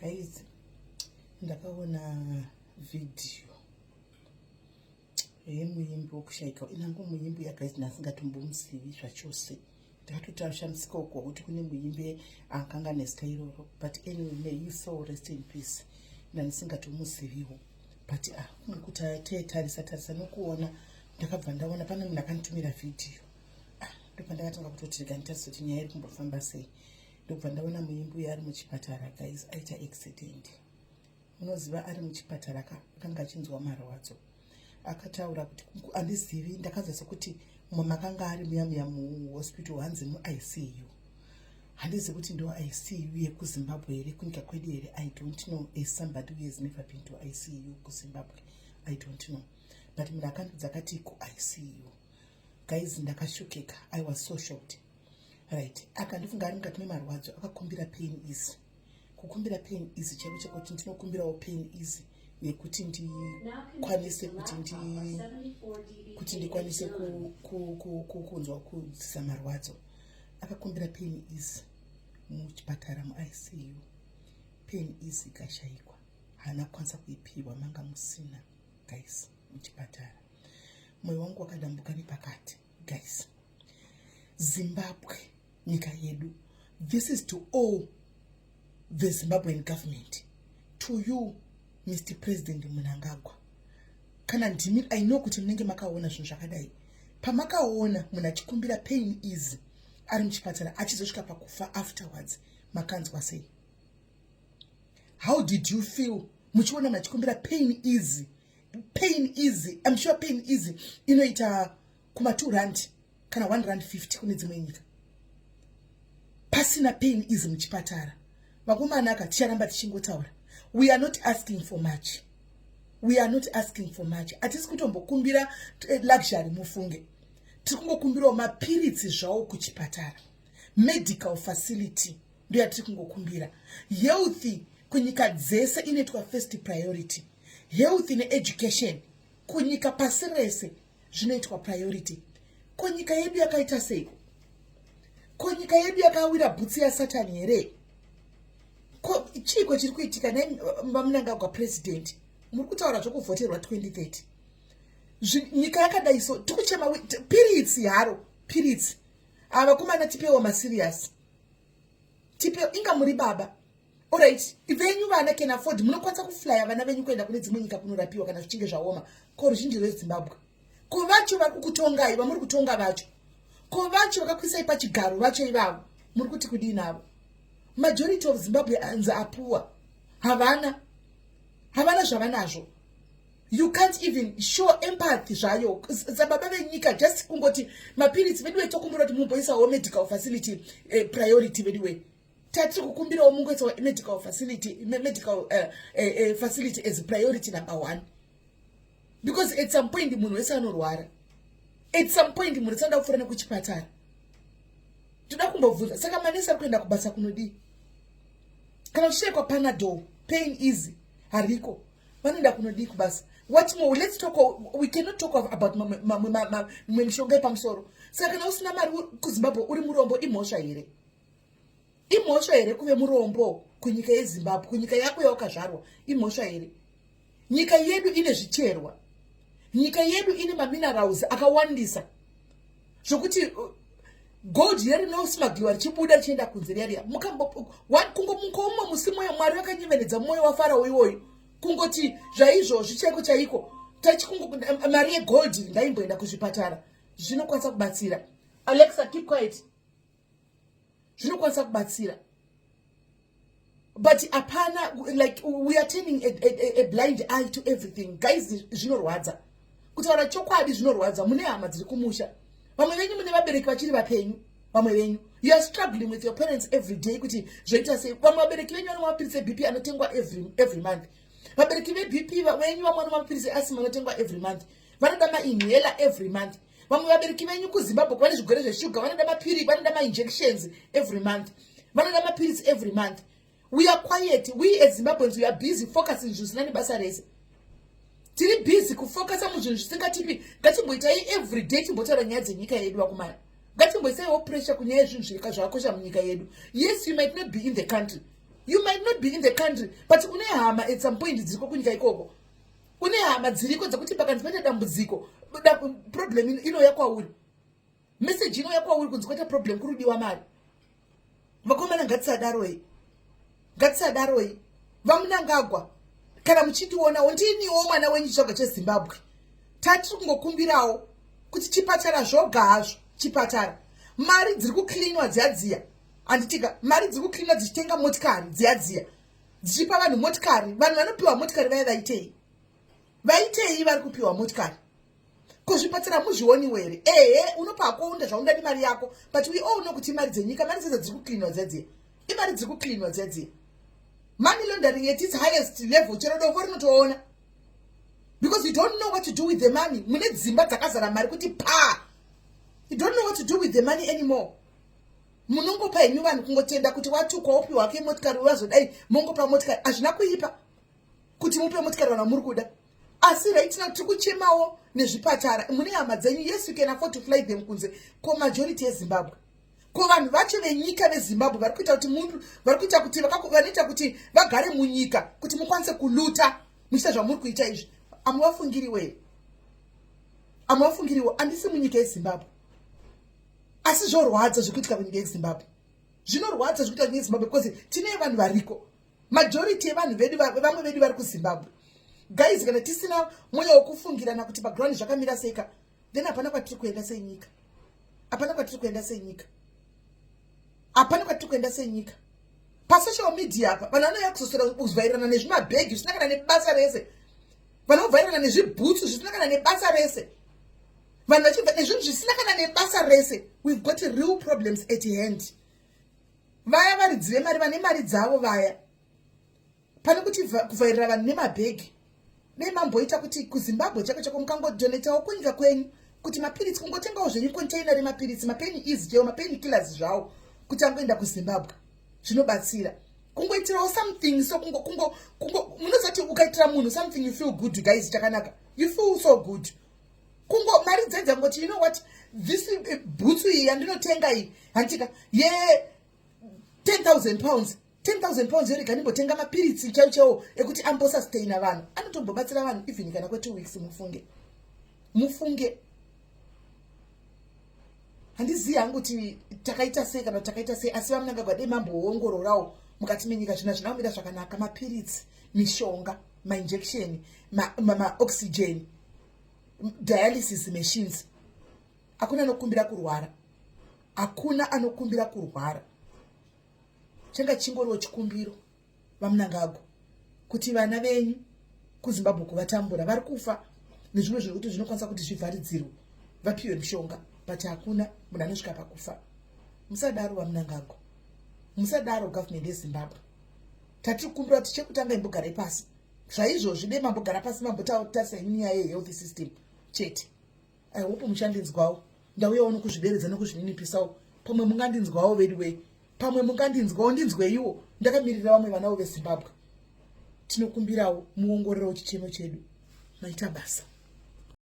Guys, ndakaona vhidhiyo yemuimbi wokushaika inango muimbi yakaisi ndasingatombomuzivi zvachose. Ndakatotashamisika uko kuti kune muimbi akanga nezita iroro, but anyway, may his soul rest in peace. Ndandisingatomuziviwo, but ah, kuti tetarisa tarisa nokuona, ndakabva ndaona pane munhu akanditumira vhidhiyo. Ah, ndobva ndakatanga kutoti rega nditarise kuti nyaya iri kumbofamba sei. Ndobva ndaona muimbi uyo ari muchipatara, guys, aita accident. Munoziva, ari muchipatara akanga achinzwa marwadzo. Akataura kuti, handizivi, ndakanzwa sekuti makanga ari muya muya muhospital, hanzi muICU. Handizivi kuti ndo ICU yekuZimbabwe here, kunyika kwedu here. I don't know, as somebody who has never been to ICU kuZimbabwe, I don't know, but munhu akandudza akati kuICU. Guys, ndakashokeka. I was so shocked, right? Akandifunga ari mukati memarwadzo, akakumbira pain easy, kukumbira pain easy chaiko chaiko, kuti ndinokumbirawo pain easy yekuti ndikwanise kuti ndikwanise kunzwa kudzisa marwadzo. Akakumbira pain easy muchipatara muICU. Pain easy ikashayikwa, haana kukwanisa kuipiwa, manga musina, guys, muchipatara. Mwoyo wangu wakadambuka nepakati, guys. Zimbabwe, nyika yedu, this is to all the Zimbabwean government, to you, Mr President Mnangagwa. Kana ndimi, I know kuti munenge makaona zvinhu zvakadai. Pamakaona munhu achikumbira pain easy ari muchipatara, achizosvika pakufa afterwards, makanzwa sei? How did you feel muchiona munhu achikumbira pain easy? Pain easy, I'm sure pain easy inoita kuma R2 kana 1 rand 50 kune dzimwe nyika. Pasina pain easy muchipatara, vakomana aka, ticharamba tichingotaura. We are not asking for much, we are not asking for much. Hatisi kutombokumbira luxury, mufunge. Tiri kungokumbirawo mapiritsi zvawo kuchipatara. Medical facility ndo yatiri kungokumbira. Health kunyika dzese inoitwa first priority. Health needucation kunyika pasi rese zvinoitwa priority. Ko nyika yedu yakaita seiko? Ko nyika yedu yakawira bhutsi yaSatani here? Ko chiiko chiri kuitika nevaMnangagwa? President, muri kutaura zvokuvhoterwa 2030. Nyika yakadai so, tikuchema piritsi haro, piritsi. Ava vakomana, tipewo maserious, tipe. Inga muri baba, alright, venyu vana can afford, munokwanisa kuflya vana venyu kuenda kune dzimwe nyika kunorapiwa kana zvichinge zvaoma. Ko ruzhinji rweZimbabwe? Ko vacho vari kukutongai, vamuri kutonga vacho? Ko vacho vakakwisai pachigaro vacho ivavo, muri kuti kudii navo? Majority of Zimbabweans are poor. Havana zvavanazvo. You can't even show empathy zvayo sababa venyika, just kungoti mapiritsi vedu vetokumbira kuti mumboisawo medical facility priority. Vedu, tatiri kukumbirawo mungoisawo medical facility, medical facility as priority number one, because at some point munhu wese anorwara. At some point munhu wese anoda kupfuura nekuchipatara. Toda kumbobvunza, saka manesi ari kuenda kubasa kunodii kana uchishayikwa Panadol, pain easy hariko? Vanoenda kunodii kubasa? What more? Let's talk, we cannot talk about mimwe mishonga yepamusoro. Saka kana usina mari kuZimbabwe, uri murombo, imhosva here? Imhosva here kuve murombo kunyika yeZimbabwe, kunyika yako yawakazvarwa? Imhosva here? Nyika yedu ine zvicherwa, nyika yedu ine maminerals akawandisa zvokuti gold riya rinosmugliwa richibuda richienda kunze riya riya, kungoumwe musi mwoyo Mwari vakanyevenedza mwoyo waFarao iwoyo, kungoti zvaizvozvi chaiko chaiko, mari yegold ngaimboenda kuzvipatara, zvinokwanisa kubatsira. Alexa, keep quiet. Zvinokwanisa kubatsira, but hapana. Like, we are turning a blind eye to everything, guys. Zvinorwadza kutaura chokwadi, zvinorwadza. Mune hama dziri kumusha, vamwe venyu mune vabereki vachiri vapenyu. Vamwe venyu, you are struggling with your parents every day kuti zvoita sei. Vamwe vabereki venyu vanomwa mapiritsi eBP anotengwa every month. Vabereki veBP venyu vamwe vanomwa mapiritsi easthma anotengwa every month. Vanoda mainhaler every month. Vamwe vabereki venyu kuZimbabwe vane zvirwere zveshuga, vanoda mapiri, vanoda mainjections every month, vanoda mapiritsi every month. We are quiet. We as Zimbabweans, we are busy focusing zvisina nebasa rese. Tiri busy kufocusa muzvinhu zvisingatipi. Ngatimboitai every day timbotaura nyaya dzenyika yedu, vakomana. Ngatimboisaiwo pressure kunyaya yezvinhu zvakakosha munyika yedu. Yes, you might not be in the country. You might not be in the country, but une hama at some point dziriko kunyika ikoko. Une hama dziriko dzekuti pakanzi paita dambudziko, problem inouya kwauri, message inouya kwauri kunzi kwaita problem, kuri kudiwa mari. Vakomana, ngatisadaroi, ngatisadaroi. VaMunangagwa, kana muchindionawo, ndiniwo mwana wenyu, chitsvaga cheZimbabwe. Tatiri kungokumbirawo kuti chipatara zvoga hazvo, chipatara, mari dziri kucleanwa dziya dziya, handitika? Mari dziri kucleanwa dzichitenga motikari dziya dziya, dzichipa vanhu motikari. Vanhu vanopiwa motikari vaya vaitei? Vaitei vari kupiwa motikari? Kuzvipatara muzvioniwo here? Ehe, unopa kuunda zvaunda nemari yako, but we all know kuti mari dzenyika, mari dzedzo dziri kucleanwa dziya dziya, imari dziri kucleanwa dziya dziya. Money laundering at its highest level. Chero dombo rinotoona, because you don't know what to do with the money. Mune dzimba dzakazara mari kuti pa, you don't know what to do with the money anymore. Munongopa henyu vanhu, kungotenda kuti watukwa, wopiwa ke motikari, wazodai, mongopa motikari. Hazvina kuipa kuti mupe motikari vanhu vamuri kuda, asi right now tiri kuchemawo nezvipatara. Mune hama dzenyu, yes, you can afford to fly them kunze. Ko majority yeZimbabwe? Ko vanhu vacho venyika veZimbabwe vari kuita kuti munhu, vari kuita kuti, vanoita kuti vagare munyika kuti mukwanise kuluta muchiita zvamuri kuita izvi, amuvafungiriwe? Amuvafungiriwo? Handisi munyika yeZimbabwe, asi zvorwadza zvekuitika kunyika yeZimbabwe. Zvinorwadza zvekuitika kunyika yeZimbabwe, because tine vanhu variko, majority yevanhu vedu, vamwe vedu vari kuZimbabwe. Guys, kana tisina mwoyo wekufungirana kuti background zvakamira seika, then hapana kwatiri kuenda senyika, hapana kwatiri kuenda senyika, hapana kwatiri kuenda senyika. Pasocial media apa vanhu vanouya kuzoswera kuvhairirana nezvimabhegi zvisina kana nebasa rese, vanovhairirana nezvibhutsu zvisina kana nebasa rese, vanhu vachibva nezvinhu zvisina kana nebasa rese. We've got real problems at hand. Vaya varidzi vemari, vane mari dzavo vaya, pane kuti kuvhairira vanhu nemabhegi, dei mamboita kuti kuZimbabwe chako chako mukangodonatawo kunyika kwenyu kuti mapiritsi, kungotengawo zvenyu container remapiritsi, mapain easy chaiwo, mapain killers zvawo, kuti angoenda kuZimbabwe, zvinobatsira kungoitirawo something. So kungo munoziva kuti ukaitira munhu something, you feel good, guys. Chakanaka, you feel so good. Kungo mari dzedza ngoti, you know what, this bhutsu iyi yandinotenga iyi, handitika, ye £10,000, £10,000 yorega ndimbotenga mapiritsi chaiwo chaiwo ekuti ambosustaina vanhu, anotombobatsira vanhu even kana kwe2 weeks. Mufunge, mufunge. Handizivi hangu kuti takaita sei kana kuti takaita sei, asi VaMunangagwa, dei mamboongororawo mukati menyika. Zvinhu hazvina kumira zvakanaka. Mapiritsi, mishonga, mainjection, maoxygen, dialysis machines. Hakuna anokumbira kurwara, hakuna anokumbira kurwara. Changa chingoriwo chikumbiro, VaMunangagwa, kuti vana venyu kuZimbabwe kuvatambura, vari kufa nezvimwe zvekuti zvinokwanisa kuti zvivharidzirwe, vapiwe mishonga, but hakuna munhu anosvika pakufa. Musadaro, VaMunangagwa, musadaro. Government yeZimbabwe, tatiri kukumbira kuti chekutanga imbogarai pasi. Zvaizvozvi dei mambogara pasi, mambotarisa nyaya yehealth system chete. I hope muchandinzwawo. Ndauyawo nokuzvideredza nokuzvininipisawo. Pamwe mungandinzwawo vedu wei, pamwe mungandinzwawo. Ndinzweiwo, ndakamirira vamwe vanavo veZimbabwe. Tinokumbirawo muongororewo chichemo chedu. Maita basa.